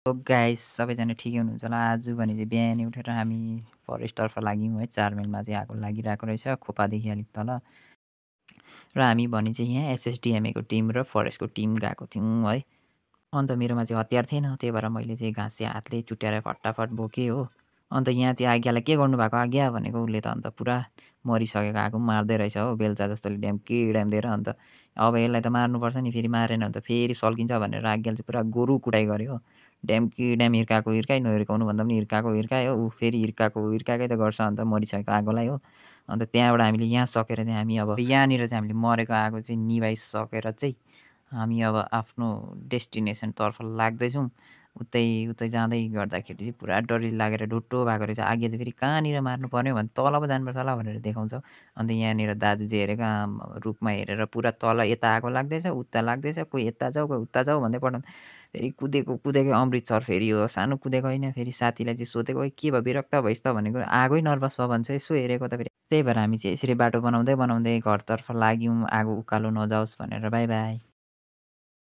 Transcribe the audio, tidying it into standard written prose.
So guys सबैजना ठिकै हुनुहुन्छ होला। आज भने चाहिँ बिहानै उठेर हामी फरेस्टतर्फ लाग्यौँ है। 4 माइलमा चाहिँ आगो लागिरहेको रहेछ खोपादेखि अलिक तल। र हामी भने चाहिँ यहाँ एसएसडिएमएको टिम र फरेस्टको टिम गएको थियौँ है। अन्त मेरोमा चाहिँ हतियार थिएन, त्यही भएर मैले चाहिँ घाँस चाहिँ हातले चुट्याएर फटाफट बोकेँ हो। अन्त यहाँ चाहिँ आज्ञालाई के गर्नुभएको आज्ञा भनेको उसले त अन्त पुरा मरिसकेको आगो पनि मार्दै रहेछ हो बेल्चा जस्तोले ड्याम दिएर। अन्त अब यसलाई त मार्नुपर्छ नि, फेरि मारेन भने त फेरि सल्किन्छ भनेर आज्ञाले चाहिँ पुरा गोरु कुटाइ गर्यो हो। ड्याम हिर्काएको हिर्काइ, नहिर्काउनु भन्दा पनि हिर्काएको हिर्कायो हो। ऊ फेरि हिर्काएको हिर्काएकै त गर्छ अन्त मरिसकेको आगोलाई हो। अन्त त्यहाँबाट हामीले यहाँ सकेर चाहिँ हामी अब यहाँनिर चाहिँ हामीले मरेको आगो चाहिँ निभाइसकेर चाहिँ हामी अब आफ्नो डेस्टिनेसनतर्फ लाग्दैछौँ। उतै जाँदै गर्दाखेरि चाहिँ पुरा डरलाग्दो लागेर ढुट्टो भएको रहेछ। आगे चाहिँ फेरि कहाँनिर मार्नुपर्ने भने तल पो जानुपर्छ होला भनेर देखाउँछ। अन्त यहाँनिर दाजु चाहिँ हेरेको रूपमा हेरेर पुरा तल यता आगो लाग्दैछ, उता लाग्दैछ, कोही यता जाऊ कोही उता जाऊ भन्दै पठाउँछ। फेरि कुदेकै अमृतसर फेरि हो, सानो कुदेको होइन। फेरि साथीलाई चाहिँ सोधेको के भयो विरक्त भइस् त भनेको, आगै नर्भस भयो भन्छ। यसो हेरेको त फेरि त्यही भएर हामी चाहिँ यसरी बाटो बनाउँदै घरतर्फ लाग्यौँ, आगो उकालो नजाओस् भनेर। By by.